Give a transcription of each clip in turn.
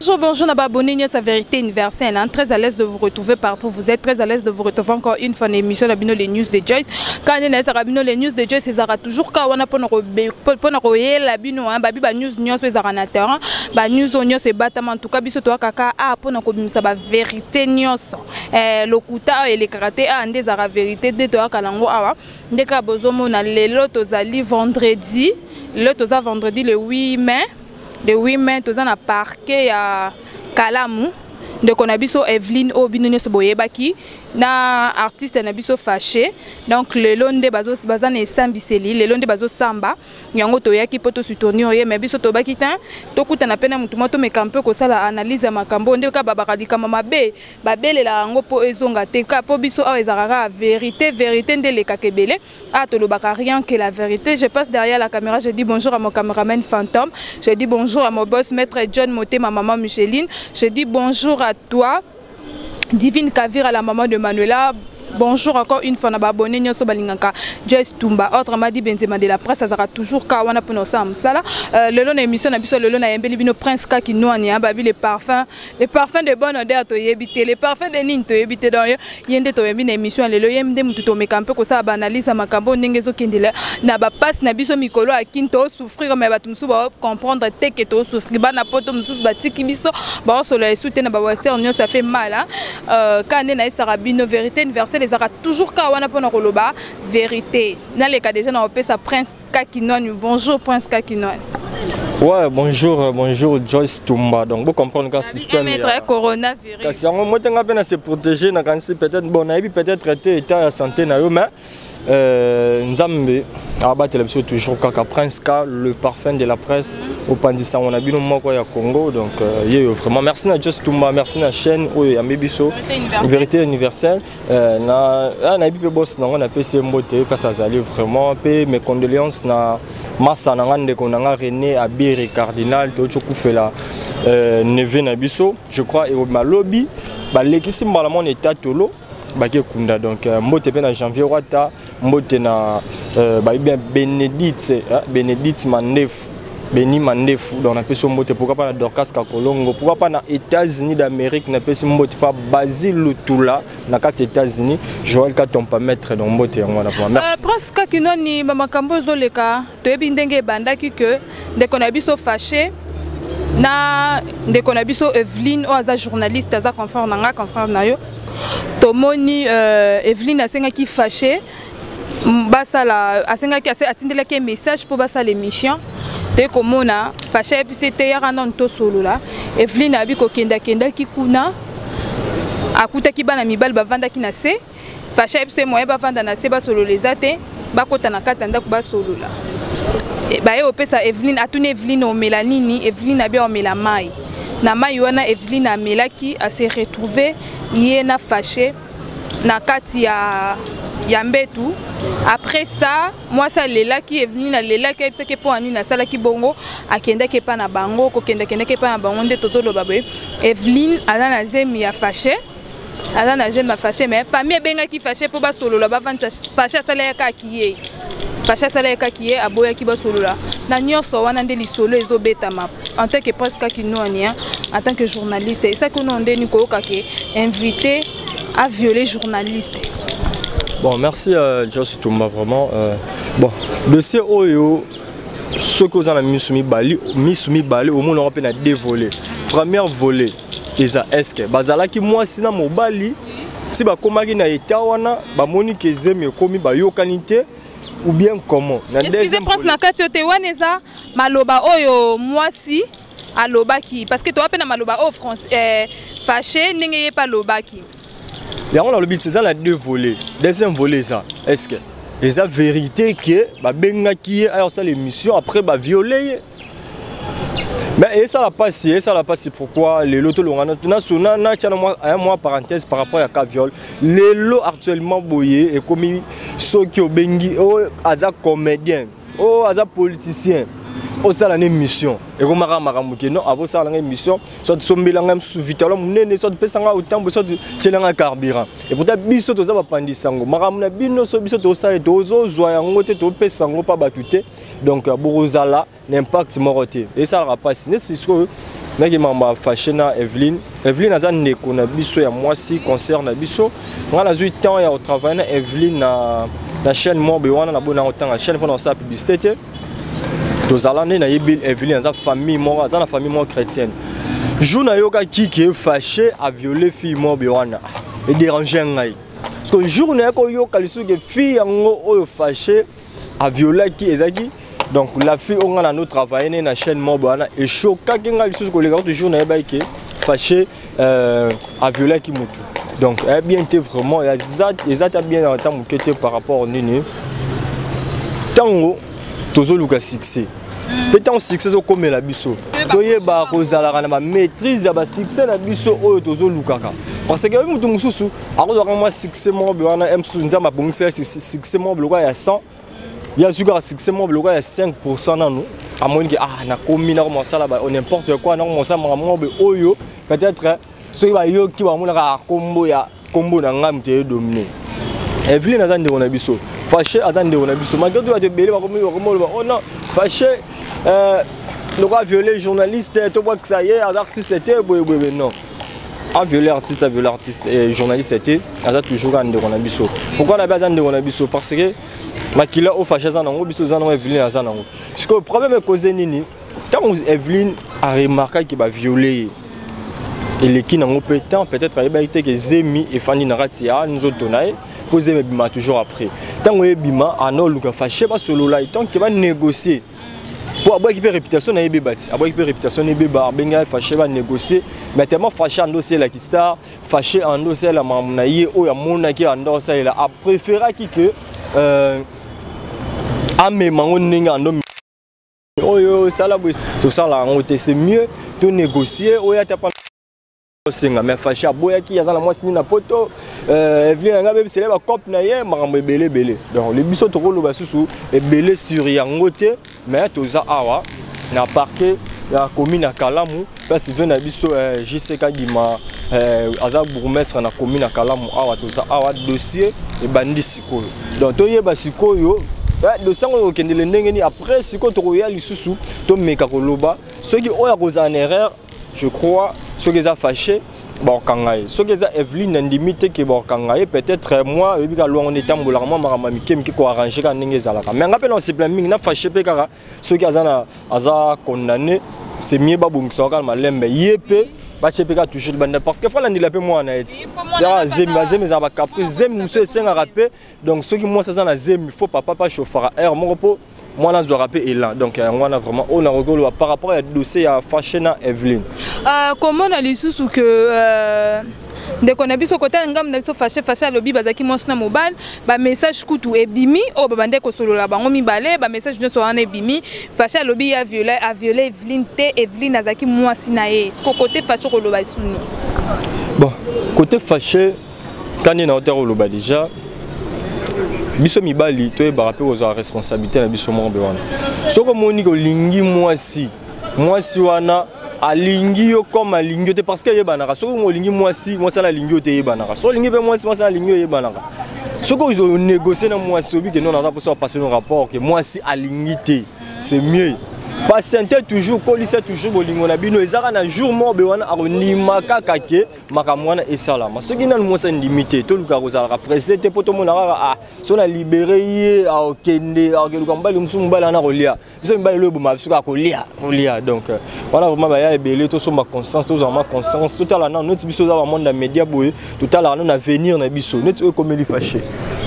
Bonjour, bonjour, na abonné nyonso Vérité Universelle. Hein? Très à l'aise de vous retrouver partout. Vous êtes très à l'aise de vous retrouver encore une fois dans l'émission na bino les news de Joyce. Quand on est bino les news de Joyce, c'est toujours ka wana pona ko pona ko yela bino hein babi ba news nyonso ezaka na terrain, ba news nyonso ebatama en tout cas biso to kaka a pona ko bimisa ba vérité nyonso. Eh lokuta elekaka te a nde ezaka vérité nde toyaka nango awa. Nde kaka bozomona lelo tozali vendredi, lelo toza vendredi le 8 mai. Le 8 mai toza na parquet ya Kalamu. Ndeko na biso Evelyne oyo bino nyonso boyebaki na artiste na biso Fâché. Donc lelo nde baza na esambiseli, lelo nde bazosamba yango toyaki mpo tosoutenir ye, mais biso tobaki te tokutana mpe na motu moko tomeka mpe kosala analyse ya makambo nde kaka babaka likambo mabe babelela yango mpo ezonga te ka mpo biso awa ezalaka kaka vérité, vérité nde elekaka ebele. Ah, tolobaka rien que la vérité. Je passe derrière la caméra, je dis bonjour à mon caméraman fantôme, je dis bonjour à mon boss maître John Moté, ma maman Micheline, je dis bonjour à toi Divine Kavira, la maman de Manuela. Bonjour encore une fois na ba abonné nyonso balingaka Joyce Tumba, autrement dit Benzema de la presse, azaka toujours ka wana pona osala mosala. Lelo na émission na biso lelo na yembeli bino Prince Kaki Nwani, hein, babi les parfums de bonne odeur toyebi te, les parfums de nini toyebi te. Donc ye nde toyembi na émission ya lelo, ye nde mutu tomeka mpe kosala ba analyse ya makambo ndenge ezokendela na ba passe na biso mikolo ya kin tosouffrir, mais bato mosusu ba comprendre te ke tosouffrir. Bana poto mosusu batiki biso baosolola esu te na ba western nyonso, ça fait mal, hein. Ka nde nayesaka bino vérité universelle ezalaka toujours ka wana mpona koloba vérité. Naleka déjà na kopesa Prince Kakinwani. Bonjour Prince Kakinwani. Ouais, bonjour, bonjour Joyce Tumba. Donc, vous comprenez que système. Maître coronavirus. Kasi yango moi tenga peine à se protéger na kanisi peut-être bon na peut-être été état ya santé na yo, mais Nzambe abatela biso toujours kaka. Prince K, le parfum de la presse, opandisa na bino moko ya Congo. Donc ye vraiment merci na Joyce Tumba, merci na chaîne oyo ya biso Vérité Universelle. Na nayebi mpe boss nango, napesi ye mbote place azali vraiment, mpe mes condoléances na masa na nga, ndeko na nga René Abiri Cardinal, toyoti okufela neveu na biso, je crois ekobima lobi, balekisi mbala mona etatolo bake kunda. Donc mbote mpe na Janvier Wata, mbote na bayebi bien Bénédicte, Bénédicte Mandefu, Beni Mandefu. Donc napesi yo mbote. Pourquoi pas na Dorcas Kakolongo, pourquoi pas na États-Unis d'Amérique, napesi mbote pa Basile Lutula na kati États-Unis, Joël Katompa maître. Donc mbote yango wana vraiment, merci. Prince Kakinwani, bamakambo ezoleka, toyebi ndenge ebandaki ke ndeko na biso Fâché na ndeko na biso Evelyne oyo aza journaliste, aza confrère na nga, confrère na yo. Tomoni Evelyne asengaki Fâché basala, asengaki, atindelaki ye message mpo basala émission te. Komona Fâché ayebisi te yaka nanu tosolola. Evelyne abi kokendakendaki kuna, akutaki bana mibali bavandaki na se. Fâché ayebisi ye moyen bavanda na se basolola eza te, bakota na kati ya ndako basolola. Baye opesa Evelyne, atuni Evelyne omela nini? Evelyne abi omela mai. Na mai wana Evelyne amelaki, ase retrouve ye na Fâché na kati ya mbetu. Après ça mwasi alelaki, Evelyne alelaki, ayebisaki mpo anini asalaki bongo. Akendaki epa na bango, kokendakendaki epa na bango nde tozoloba boye Evelyne aza na zemi ya Fâché, aza na zemi ya Fâché. Mais famille ebengaki Fâché mpo basolola, bavandisa Fâché, asalaki kaka ye, Fâché asalaki kaka ye, aboyaki basolola na nyonso wana. Nde lisolo ezobetama. En tant que Prince Kakinwani, en tant que journaliste, esaki ono ndeni koyoka ke invité a violé journaliste? Bon, merci Joyce Tumba, vraiment. Bon, dossier oyo, soki oza na misu mibale, misu mibale omonaka mpe na deux volets. Première volet eza: est-ce bazalaki mwasi na mobali ti bakomaki na eta wana, bamoni ke zemi ekomi, bayokani te, ou bien comment? Na excusez Prince, na kati yo te, wana eza maloba oyo mwasi alobaki, parce que towa mpe na maloba oyo Fâché ndenge ye mpe alobaki. Yango nalobi ti eza na deux volets. Deuxième volet eza: est ce que eza vérité ke babengaki ye aya kosala émission, après baviole ye? Mais esala mpasi, esala mpasi. Pourquoi lelo tolonga natia na mwa parenthèse par rapport ya cas viol? Lelo actuellement boye ekomi, soki obengi oyo aza comédien, oyo aza politicien, osala na émission, ekomaka makambo ke non, avosala nanga émission, soit sombela ngai mosusu vitalo monene, soit pesa ngai otambo, soit tiela ngai carburant. Et pourtant biso toza bapandisa yango makambo na bino. So biso tosala, tozozwa yango te, topesa yango mpa bato te. Donc bokozala na impact moko te, esalaka mpasi. Neti sikoyo Naki mambo Fâché na Evelyne. Evelyne aza ndeko na biso ya mwasi, concert na biso. Nga nazwi temps ya kotravailler na Evelyne na chaîne moko boye wana, nabona kotanga chaîne mpona kosala publicité te. Tozala nde nayebi Evelyne aza famille moko, aza na famille moko chrétienne. Jour nayokaki ke Fâché aviolé fille moko boye wana, edérange ngai, parce que jour naye koyoka lisusu ke fille yango oyo Fâché aviolaki ezalaki donc la fille oyo nga na no travaille ne na chaîne moko boye wana, eshokaki ngai lisusu koleka kutu jour nayebaki ke Fâché aviolaki motu. Donc eya bien te, vraiment eza ta bien ata moke te. Par rapport nini, ntango tozoluka succès mpe ntango succès ezokomela biso, toyeba kozalaka na bamaîtrise ya basuccès na biso oyo tozolukaka, parce que oyebi, motu mosusu akozwaka mwa succès moko boye wana, mosusu Nzambe abongisaka succès moko biloko ya 100, ye azwi kaka succès moko biloko ya 5. Nanu amoni ke ah, nakomi nakoma kosala n'importe quoi, nakoma kosala makambo moko boye oyo peut-être soki bayoki bamonaka kombo ya kombo na ngai moto edomine. Eveline aza ndeko na biso, Fâché aza ndeko na biso. Malgré tout, bato ebele bakomi oloba: "Oh non, Fâché lokola violé journaliste, tobwakisa ye, aza artiste te," boyeboye. Non, aviolé artiste, aviolé artiste et journaliste te, aza toujours kaka ndeko na biso. Pourquoi na be aza ndeko na biso? Parce que makila oyo Fâché aza nango, biso oza nango, Eveline aza nango. Sikoyo problème ekoze nini? Ntango Eveline aremarkaki baviolé ye, eleki nango mpe temps, peut-être ayebaki te ke zemi efandi na kati ya nzoto na ye, mpo zemi ebima toujours après. Ntango ebima, ana oluka Fâché, basolola tant ke banégocier, mpo abwaki mpe réputation na ye ebeba ti, abwaki mpe réputation na ebeba. Abengaki Fâché, banégocier, mais tellement Fâché ando osalelaki star, Fâché ando osalela makambo na ye oyo amonaki ando osalela, apréféraki ke amema yango ndenge ando oyo osala boye, tosala yango te, c'est mieux tonégocier oyo ata osenga. Mais Fâché aboyaki, aza na mwasi nini na poto, Eveline yanga abebisele bacope na ye, makambo ebele ebele. Donc le biso tokoloba susu ebele sur yango te, mais toza awa na parquet ya commune ya Kalamu, place ve na biso JC Kadima aza bourgmestre na commune ya Kalamu. Awa toza awa, dossier ebandi sikoyo. Donc toyeba sikoyo dossier yango ekokendele ndenge nini. Après sikoyo tokoya lisusu, tomeka koloba soki oyo akozala na erreur. Je crois soki eza Fâché, bakokanga ye. Soki eza Eveline, nandimi te ke bakokanga ye. Peut-être moi oyebi ka lwango nde etambolaka, mwa makambo ya mike mike koarranger kaka ndenge ezalaka. Mais nga mpe na osepela mingi na Fâché mpe kaka soki aza na aza condamné, c'est mieux babongisaka kaka malembe, ye mpe batie mpe kaka toujours libanda, parce que falandela mpe mwana ye ti yaka zemi. Bazemi ezala bacaprice, zemi mosusu esengaka mpe. Donc soki mwasi aza na zemi, faut papa mpe achauffaka aire moko mpo mwana azwaka mpe élan. Donc yango wana vraiment oyo nakoki koloba par rapport ya dossier ya Fâché na Eveline. Komona lisusu ke ndeko na biso kota ngambo na biso Fâché, Fâché alobi bazalaki mwasi na mobali, bamessage kutu ebimi oyo babande kosolola bango mibale, bamessage nyonso wana ebimi. Fâché alobi ye aviolé Eveline te, Eveline azalaki mwasi na ye. Côté Fâché, koloba esuni? Bon, côté Fâché, kani na ota koloba déjà, biso mibali toyebaka mpe kozwa responsabilité na biso moko mpe wana. Soki omoni kolingi mwasi, mwasi wana alingi yo comme alingi yo te, parce que eyebanaka. Soki olingi mwasi, mwasi wana alingi yo te, eyebanaka. Soki olingi mpe mwasi, mwasi wana alingi yo, eyebanaka. Soki onégocie na mwasi, obi ke non, naza mposa opasser no rapport, ke mwasi alingi te, c'est mieux patiente toujours, kolisa toujours bolingo na bino. Ezaka na jour moko boye wana akondima kaka ke makambo wana esalama. Soki nanu mwasi andimi te, tolukaka kozalaka pressé te, mpo tomona kaka ah, so na libéré ye, akokende akokeluka mobali mosusu, mobali wana kolia. Biso mibali elo eboma biso kaka kolia kolia. Donc wana vraiment baya ebele, tosomba conscience, tozwa ma conscience, totala nano neti biso oza bamonde ya média boye, totalaka nano avenir na biso. Neti oyo ekomeli Fâché,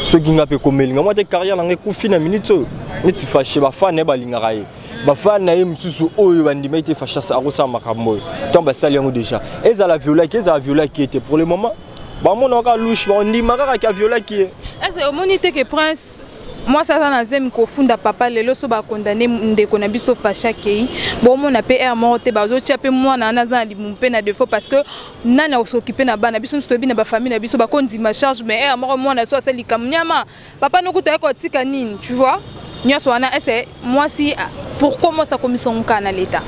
soki nga mpe ekomeli nga mwa te, carrière na nga ekufi na minute oyo. Neti Fâché, bafan na ye balingaka ye, bafan na ye mosusu oyo bandimaki te Fâché akosala makambo oyo, ntango basali yango déjà, ezala violaki, ezala violaki ye te, pour le moment bamona kaka louche, bandima kaka ki aviolaki ye. Est omoni te ke Prince, mwasi aza na zemi, kofunda papa lelo so bakondane ndeko na biso Fâché akei, bomona mpe aire moko te, bazotia mpe mwana wana aza na libumu mpe na défaut, parce que nani akosokipe na bana? Biso nyonso toyebi na bafamille na biso bakondima charge, mais aire moko mwana so asali likambo nyama, papa nokuta ye kotika nini, tu vois? Nyonso wana ese mwasi, pourquoi mwasi akomisa ngo kaka na leta?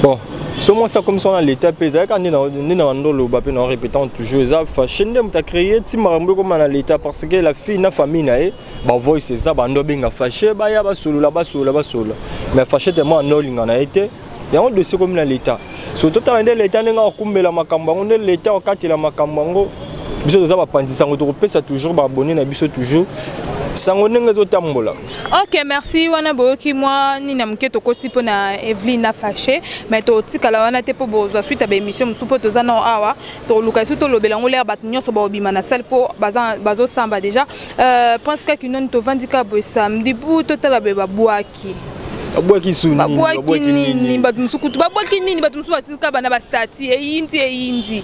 Bon, so mwasi akomisa na leta mpe ezalaka nde na bando oloba mpe na répétant toujours, eza Fâché nde moto acréé ti makambo ekoma na leta, parce que la fille na famille na ye, bavoice eza bando abenga Fâché, baya basolola, basolola, basolola, mais Fâché tellement ando olinga na ye te. Yango dossier komi na l'État. So totala nde l'État ndenge akokumbela makambo yango, nde l'État akatela makambo yango. Biso toza bapanzi sango, tokopesa toujours baabonné na biso toujours sango ndenge ezotambola. Ok, merci. Wana boyoki mwa nini ya moke tokoti mpo na Eveline na Fâché, mais totikala wana te mpo bozwa suite ya baémission mosusu, mpo toza nao awa, toluka esu tolobela yango lere bato nyonso baobima na salle mpo bazosamba déjà. Prince Kaki, noni tovandi kaka boye samedi bu, totala boye babwaki. Babwaki su nini? Babwaki nini? Bato mosusu kutu babwaki nini? Bato mosusu batika bana bastati eyindi eyindi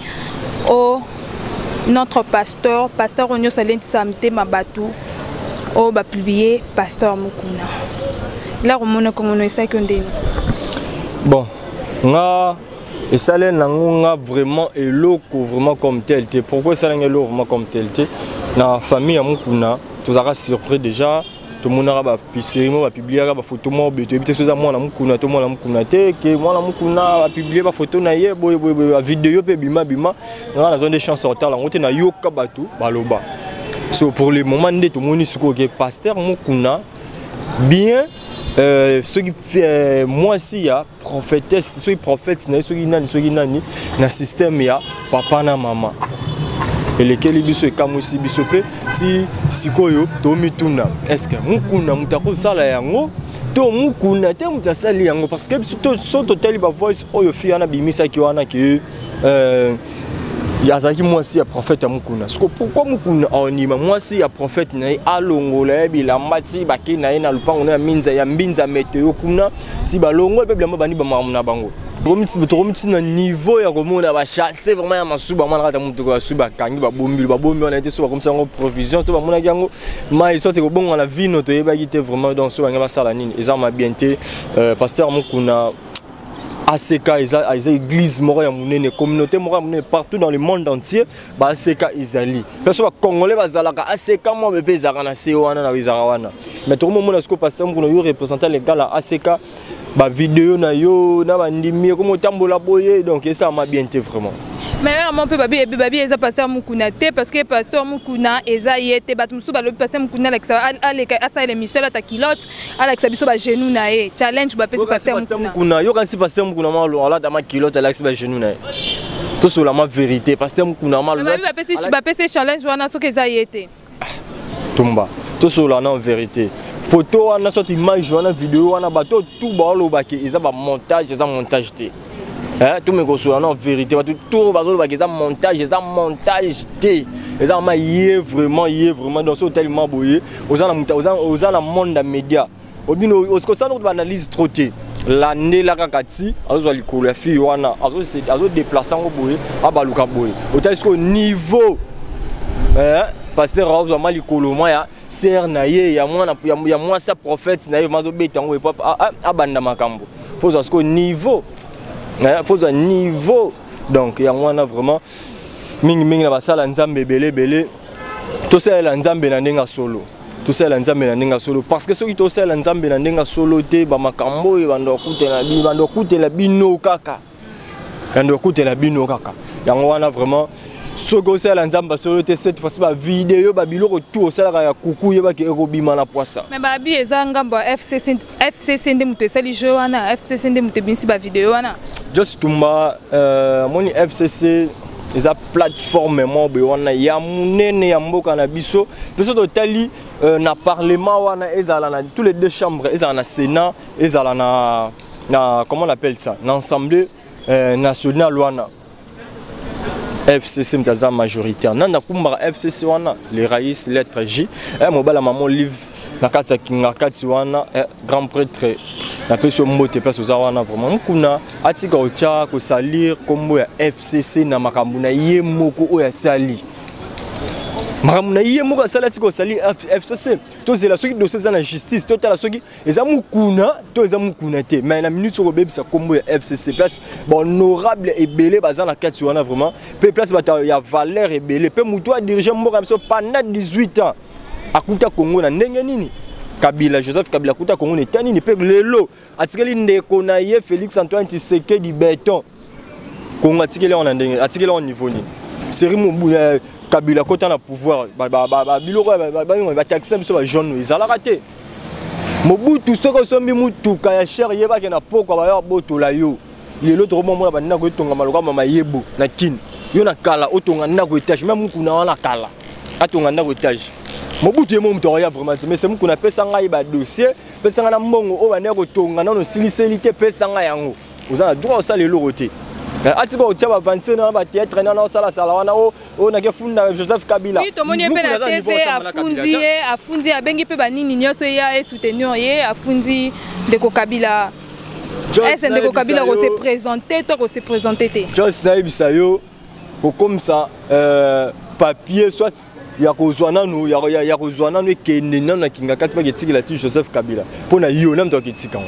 o notre pasteur, pasteur oyo nyonso alendisaka mitema bato oyo bapublie pasteur Mokuna. Lere omonaka ngono, esalaki yo ndeni? Bon, nga esaleli nango nga vraiment eloko vraiment comme tel te. Pourquoi esalangi eloko vraiment comme tel te? Na famille ya Mokuna tozalaka surpris déjà. Tomonaka basérie moko, bapubliaka bafoto moko boye, toyebi te so eza mwana Mokuna to mwana Mokuna te, ke mwana Mokuna bapublie bafoto na ye boye boye boye, bavideo mpe ebima bima. Nga nazwa nde chance otala yango te, nayoka bato baloba. So pour le moment nde tomoni sikoyo ke pasteur Mokuna bien soki mwasi ya prophétesse, soki prophète na ye, soki nani, soki nani na système ya papa na mama. Elekeli biso, ekamwisi biso mpe ti sikoyo tomituna: est-ce Mokuna moto akosala yango to Mokuna te moto asali yango? Parce que biso so totali bavoice oyo fille wana bimisaki wana ke azalaki mwasi ya prophète ya Mokuna. Siko pourquoi Mokuna aondima mwasi ya prophète na ye alongola ye bilamba ti bakei na ye na lupango na ya minza ya mbinza meteo kuna, ti balongola mpe bilamba, bandi bamakambo na bango? Tokomi ti na niveau ya komona bachasse vraiment ya masuba mwana kati ya motuka, basubi, bakangi, babombi, babombi wana te. So bakomisa yango provision to bamonaki yango mai sorte kobongwana na vino, toyebaki te vraiment. Donc so bangi basala nini, eza ma bien te. Pasteur Mokuna, ACK eza église moko ya monene, communauté moko ya monene partout dans le monde entier. Ba ACK ezali mpe so bacongolais bazalaka ACK mwa mpe ezalaka na se wana na ezalaka wana. Mais tokomomona sikoyo pasteur Mokuna, yo représentant légal ya ACK, bavideo na yo na bandimi ekomi otambola boye, donc esalama bien te vraiment. Mais vraiment mpe babi babi eza pasteur Mokuna te, parce que pasteur Mokuna eza ye te. Bato mosusu balobi pasteur Mokuna alakisa, aleka, asala émission, alata culotte, alakisa biso bagenou na ye. Challenge bapesi pasteur Mokuna. Mokuna, yokanisi pasteur Mokuna ma alata ma culotte, alakisi bagenou na ye? Tosola ma vérité, pasteur Mokuna ma Babi bapesi challenge wana soki eza ye te. Tumba, tosola na vérité. Photo wana, soit image wana, video wana, bato tu baolobaki eza bamontage, eza montage te. Tomeka kosola na vérité. Bato tu bazolobaki eza montage, eza montage te, eza ma ye vraiment, ye vraiment. Donc so otalima boye, oza na oza na monde ya média, obino okosala kutu baanalyse trop te. Landela kaka ti azozwa likolo ya fille wana, azodeplace yango boye, abaluka boye, otali sikoyo niveau pasteur azozwa ma likolo mwa ya sœur na ye, ya mwana ya mwasi ya prophète na ye, azobeta yango epo abanda makambo. Fozwa sikoyo niveau, fozwa niveau. Donc yango wana vraiment mingimingi na basala Nzambe ebele ebele, tosalela Nzambe na ndenge ya solo, tosalela Nzambe na ndenge ya solo, parce que soki tosalela Nzambe na ndenge ya solo te, bamakambo oyo bando okutela bino kaka, bando okutela bino kaka. Yango wana vraiment, soki osalela Nzambe solo te, cette fois-ci bavideo, babiloko tu osalaka ya kuku, yebaki ekobima na poisa. Mais babi eza ngambo ya FCC. FCC nde moto esali jeu wana, FCC nde moto ebimisi bavideo wana. Jos Tumba, moni FCC eza plateforme moko boye wana ya monene ya mboka na biso. Mpe so totali na parlement wana, ezala na tous les deux chambres, ezala na Sénat, ezala na comment on appelle ça, na Assemblée nationale wana, FCC moto aza majoritaire. Nani akumbaka FCC wana? Le raïs lettre J, mobala mama Olive na kati ya kinga kati wana, grand prêtre. Napesi yo mbote place oza wana. Vraiment, Mokuna atika kotya kosalir nkombo ya FCC na makambo na ye moko oyo asali, makambo na ye moko asali, atika kosali FCC. Tozela soki dossier eza na justice, totala soki eza Mokuna to eza Mokuna te. Mais na minute soki obebisa nkombo ya FCC, place bahonorable ebele baza na kati wana vraiment, mpe place bato ya valeur ebele, mpe motu adirige mboka na biso pendant 18 ans, akuta Kongo na ndenge nini? Kabila, Joseph Kabila, akuta Kongo na eta nini? Mpe lelo atikeli ndeko na ye Félix Antoine Tshisekedi Béton. Kongo atikeli yango na ndenge, atikeli yango niveau nini? Série mobu Kabila kota na pouvoir, biloko bataxi biso bajaune ezalaka te. Mobutu, soki osombi mutuka ya cher, yebake na pokwa bayo abotola yo. Lelo tokomomona bandako etongama lokola mama yebo na Kini. Yo na kala otonga ndako étage, même Mukuna wana kala atonga ndako étage. Mobutu ye mo moto akoya vraiment te, mais se Mukuna apesa ngai badossier, pesa ngai na mbongo oyo bandeki kotonga nano osiliseli te, pesa ngai yango. Oza na droit osala eloko te. Atika kotia baventure na bathéâtre nana osalasala wana oyo nake funda Joseph Kabila. Oui, tomoni ye mpe na TV, afundi ye, afundi, abengi mpe banini nyonso ya esoutenir ye, afundi ndeko Kabila. Ese ndeko Kabila kose présenter to kose présenter te? Jos, nayebisa yo, kokomisa papier soit ya kozwa nanu, ya kozwa nanu, ekende nanu na Kinga Kati, mpaka etikela ti Joseph Kabila. Mpo na yo na moto aketika ngo,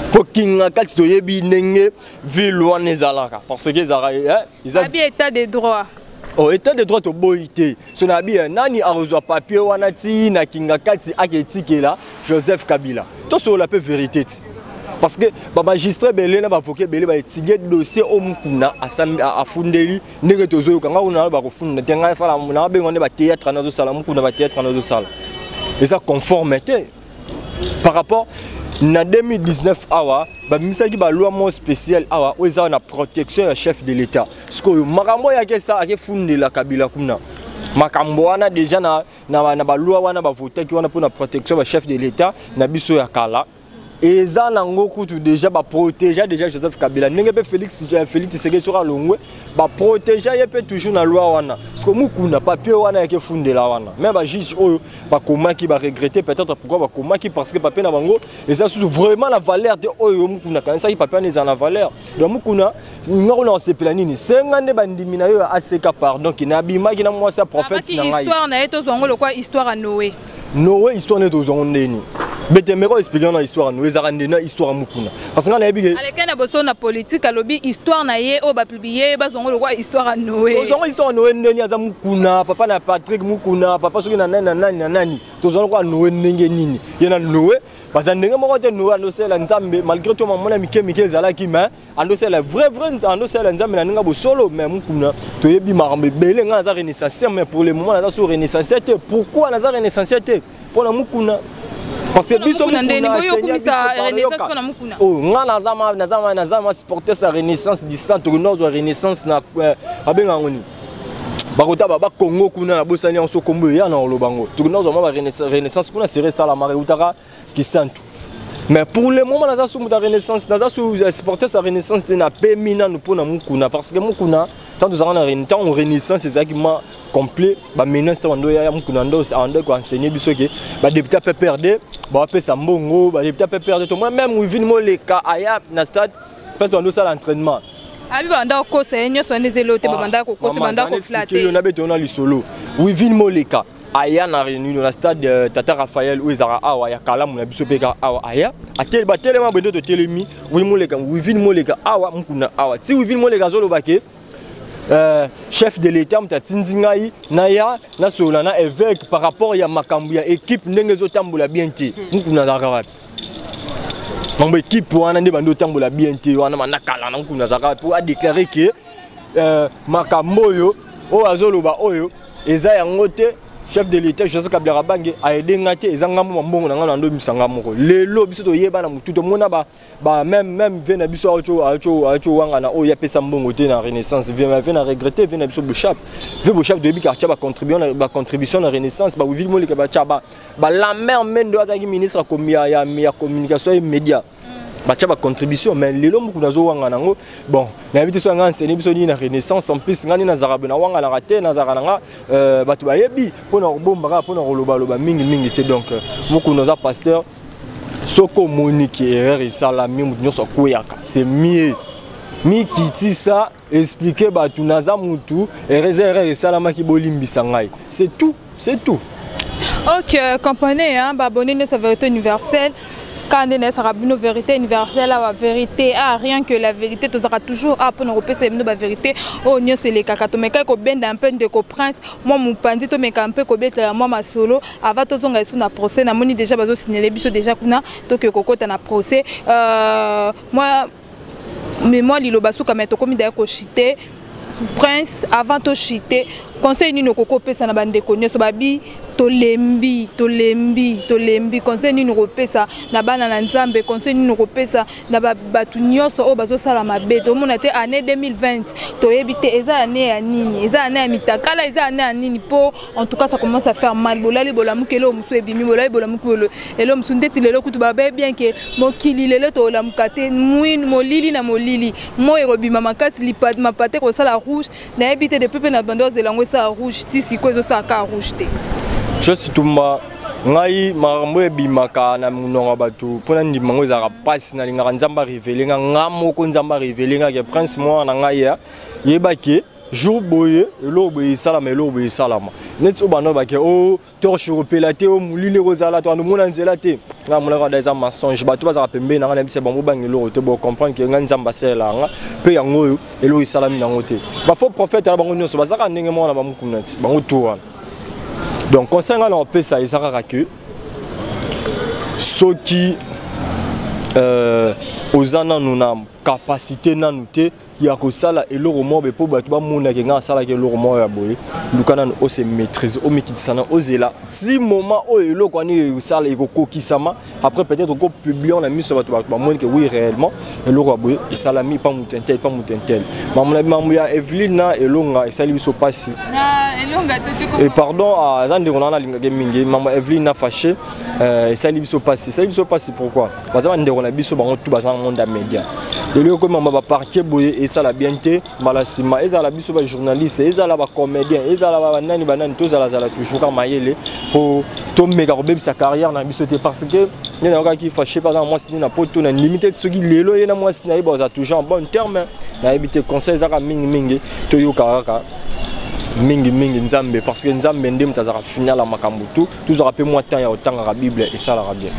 mpo Kinga Kati toyebi ndenge ville wana ezalaka, parce que ezalaka eza état de droit. Oh, état de droit toboyi te. So na bi nani akozwa papier wana ti na Kinga Kati aketikela Joseph Kabila? Tosolola mpe vérité ti, parce que bamagistrat ebele na baavocat ebele baétudie dossier oyo Mukuna afundeli. Ndenge tozoyoka nga kuna, bakofunda te. Ngai asala nabenga nde bathéâtre nazosala Mukuna, bathéâtre nazosala eza conforme te par rapport na 2019. Awa babimisaki baloi moko spéciale awa oyo eza na protection ya chef de l'État. Sikoyo makambo oyo akesa akefundela Kabila kuna, makambo wana déjà na baloi wana bavotaki wana mpona protection ya chef de l'État na biso ya kala, eza nango kutu déjà baprotéger déjà Joseph Kabila. Ndenge mpe Félix Tshisekedi soki alongwe, baprotéger ye mpe toujours na loi wana. Siko Mukuna, papier wana yake efundela wana, même bajuge oyo bakomaki baregretter peut-être. Pourquoi bakomaki? Parce que papier na bango eza susu vraiment na valeur te. Oyo Mukuna akanisaki papier wana eza na valeur. Donc Mukuna, nga kuna osepela nini? Senga nde bandimi na yo ya aseka pardon, ke nabimaki na mwasi ya prophète na ngai. Histoire na ye tozwango lokwa histoire ya Noé. Noé, histoire nde tozwango ndeni? Bete meko expliquer na histoire ya Noé ezalaka nde na histoire ya Mukuna, parce que nga nayebi ke alekaki na boso na politique, alobi histoire na ye oyo bapublier, bazwango lokwa histoire ya Noé. Tozwango histoire ya Noé ndeni? Aza Mukuna, papa na Patrick Mukuna, papa soki na nani na nani na nani. Tozwango lokwa Noé ndenge nini? Ye na Noé baza ndenge moko te. Noé andosala Nzambe malgré to mamona mike mike ezalaki, mais andosala vrai vrai, andosala Nzambe na ndenge bosolo. Mais Mukuna, toyebi makambo ebele. Ngai naza renaissancien, mais pour le moment naza so renaissancien te. Pourquoi naza renaissancien te? Mpo na Mukuna, parce que biso nga naza ma supporter sa Renaissance du centre. Nozwa Renaissance na babenga yango nini? Bakota bakongo kuna, nabosani yango. So kombo eya na koloba ngo, tokenda kozwa mwa barenaissance kuna, sere esalamaka eutaka Kisantu. Mais pour le moment naza su moto ya Renaissance, naza su supporter sa Renaissance te. Napemi nanu mpo na Mukuna, parce que Mukuna, tant tozalaka na ntango Renaissance ezalaki ma complet, bamenace te bando ya Mukuna, ndo ando koenseigner biso ke badéputé PPRD bapesa mbongo, badéputé PPRD. Tomona même Wivine Moleka aya na stade place bando osala entraînement. Abi banda kokosa ye nyonso wana, ezelo te, babanda kokosa, banda koflatter. Nabeto na lisolo, Wivine Moleka aya na réunion na stade Tata Raphaël oyo ezalaka awa ya Kalamu na biso mpe kaka awa. Aya batelema boye nde totelemi, Wivine Moleka, Wivine Moleka awa, Mukuna awa. Ti Wivine Moleka azoloba ke chef de l'État moto atindi ngai naya nasolola na évêque par rapport ya makambo ya équipe ndenge ezotambola bien te. Mukuna azalaka wapi? Mambo équipe wana nde bandi otambola bien te wana manda kala na Mukuna azalaka wapi po adéclare ke makambo oyo oyo azoloba oyo eza yango te? Chef de l'État Joseph Kabila Kabange aide nga te, eza ngambo mambongo na nga na ndo misanga moko. Lelo biso toyeba na mutu, tomona ba même ve na biso acho wanga na oyo apesa mbongo te na Renaissance. Ve na regretter ve na biso Boshap, ve Boshap toyebi quartier ba contribution na Renaissance, ba Wivile Moleka, batia ba Lambert Mende azalaki ministre ya communication et média, batia bacontribution. Mais lelo Mokuna nazowanga nango, bon, nayebi te so yanga enseigne biso nini na Renaissance. En plus ngai nde nazalaka boye, nawanganaka te, nazalaka na nga, bato bayebi mpona kobomba kaka, mpona kolobaloba mingimingi te. Donc Mokuna aza pasteur. Soki omoni ke erreur esalami, moto nyonso akweyaka, c'est mieux mikitisa, explique bato: naza mutu, erreur eza erreur esalamaki, bolimbisa ngai. C'est tout, c'est tout. Ok, comprenez, hein, baabonné nyonso Vérité Universelle, kaka nde nayesaka bino Vérité Universelle awa, vérité, ah, rien que la vérité. Tozalaka toujours a mpona kopesa bino bavérité oyo nyonso elekaka. Tomekaki kobenda mpe ndeko Prince mwa mopanzi, tomeka mpe kobetela mwa masolo avant tozonga esu na procès. Namoni déjà bazosignaler biso déjà kuna, toke kokota na procès. Mwa mais mwa liloba suka, mais tokomi daya kochuter. Prince, avant tochuter, conseil nini okoki opesa na bandeko nyonso babi Tolembi, tolembi, tolembi. Conseil nini kopesa na bana na Nzambe? Conseil nini kopesa na bato nyonso oyo bazosala mabe? Tomona te année 2020, toyebi te eza année ya nini, eza année ya mitakala, eza année ya nini? Mpo en tout cas, ça commence à faire mal. Bolali, bolamuki, eloko mosusu ebimi. Bolali, bolamuki, eloko mosusu. Ndeti lelo kutu babe bien ke mokili lelo tolamuka te, mwinu molili na molili, moi ekobima makasi, mapate kosala rouge. Nayebi te, depuis mpe na bando ozela yango esala rouge, ti sikoyo ezosala kaka rouge te. Josi Tumba, ngai makambo ebimaka na monoko ya bato, mpona ndima yango ezalaka mpasi. Nalingaka Nzambe arévéler nga, nga moko Nzambe arévéler nga ke Prince, mwana na ngai, ya yebake jour boye eloko boye esalama, eloko boye esalama. Neti oyo bando bake o torche ekopela te, o molili ekozala to andomona nzela te, ngai amonaka da eza mensonge. Bato bazalaka pembeni na ngai, nayebisa bango banga eloko te, bocomprendre ke ngai Nzambe asalelaka nga mpe yango oyo eloko esalami nango te. Bafaux prophète na bango nyonso bazalaka ndenge moko na bamokuna ti bango tu wana. Donc conseil ngai na kopesa eza kaka ke soki oza nanu na capacité nanu te ya kosala eloko moko boye mpo bato bamonake ngai asalaki eloko moko ya boye, luka nanu ose maîtrise, omikitisa na ozela ti moment oyo eloko wana ekosala ekokokisama. Après, peut-être okopublier na miso ya bato, bato bamoni ke oui, réellement eloko ya boye esalami pa moto un tel, pa moto un tel. Mambo ya Eveline na Elonga esali biso mpasi. Et pardon, aza ndeko na wana alingaki mingi. Mambo ya Eveline na Fâché esali biso mpasi, esali biso mpasi. Pourquoi? Baza bandeko na biso, bango tu baza na monde ya média. Lelo ekomi mamba baparquet boye, esala bien te. Mbala nsima ezala biso bajournaliste, ezala bacomédien, ezala banani banani, tozalazala toujours ka mayele mpo tomeka kobebisa carrière na biso te, parce que nde nayokaki Fâché mpe aza na mwasi na poto. Na ndimi te soki lelo ye na mwasi na ye baza toujours en bon terme, nayebi te. Conseil ezaka mingimingi, toyokaka kaka mingimingi Nzambe, parce que Nzambe nde moto azalaka final ya makambo tu. Tozwaka mpe mwa temps ya kotangaka Bible, esalaka bien.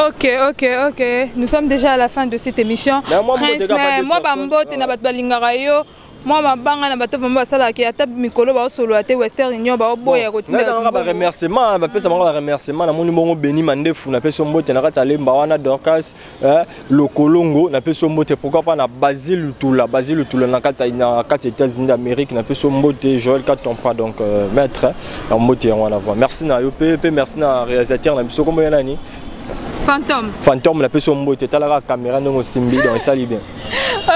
Ok, nous sommes déjà à la fin de cette émission. Prince, mwa bambote na bato balingaka yo, mwa mabanga na bato vraiment basalaka ata mikolo baosolola te, Western Union baoboya. Kotinda baremerciement, bapesa bango baremerciement. Namoni bongo Beni Mandefu, napesi yo mbote na kati ya Lemba wana. Dorcas Lokolongo, napesi yo mbote. Pourquoi pas na Basile Lutula, Basile Lutula na kati ya États-Unis d'Amérique, napesi yo mbote. Joël Katompa, donc maître na mbote yango wana. Vraiment merci na yo mpe merci na réalisateur na biso. Kombo ya nani? Fantôme. Fantôme, napesi yo mbote. Talaka caméra ndenge osimbi, donc esali bien.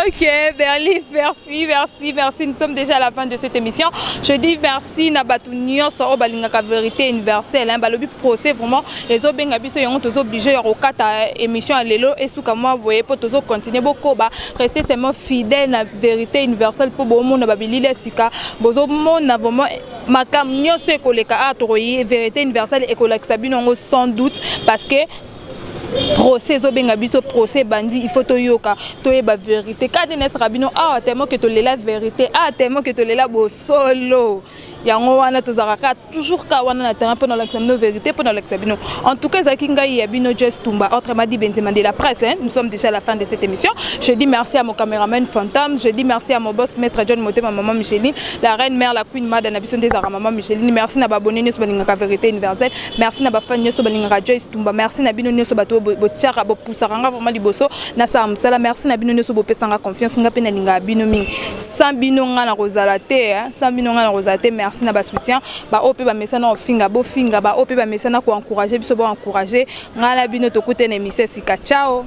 Ok, Berly, merci, merci, merci. Nous sommes déjà à la fin de cette émission. Je dis merci na batu nyonso oyo balingaka Vérité universelle. Hein, balobi procès vraiment. Les obenga biso yango tozo obligé ya kokata émission ya lelo esuka mwa boye po tozo continuer bokoba. Restez seulement fidèle na Vérité universelle po bomona babilili ya sika. Bozomona vraiment makambo nyonso ekoleka a tokoyi Vérité universelle ekolakisa bino yango sans doute, parce que procès ezobenga biso, procès ebandi, il faut toyoka, toyeba vérité. Kaka nde nayesaka bino awa, tellement ke tolela vérité awa, tellement ke tolela bosolo, yango wana tozalaka kaka toujours ka wana na terrain mpona olakisa bino vérité, mpona olakisa bino. En tout cas, ezalaki ngai ya bino Jess Tumba, autrement dit Benzema de la presse, hein. Nous sommes déjà à la fin de cette émission. Je dis merci à mon caméraman Fantôme, je dis merci à mon boss maître John Motema, maman Micheline, la reine mère, la queen mada na biso nde ezalaka maman Micheline. Merci na baabonnés nyonso balingaka Vérité universelle, merci na bafans nyonso balingaka Joyce Tumba, merci na bino nyonso bato botiaka, bopusaka nga vraiment liboso nasala mosala. Merci na bino nyonso bopesanga confiance, nga mpe nalingaka bino mingi. Sans bino nga na kozala te, sans bino nga na kozala te. Merci na basoutien, baoyo mpe bamesana kofinga, bofinga, baoyo mpe bamesana koencourager biso, boencourager. Ngai na bino tokute na émission esika. Ciao.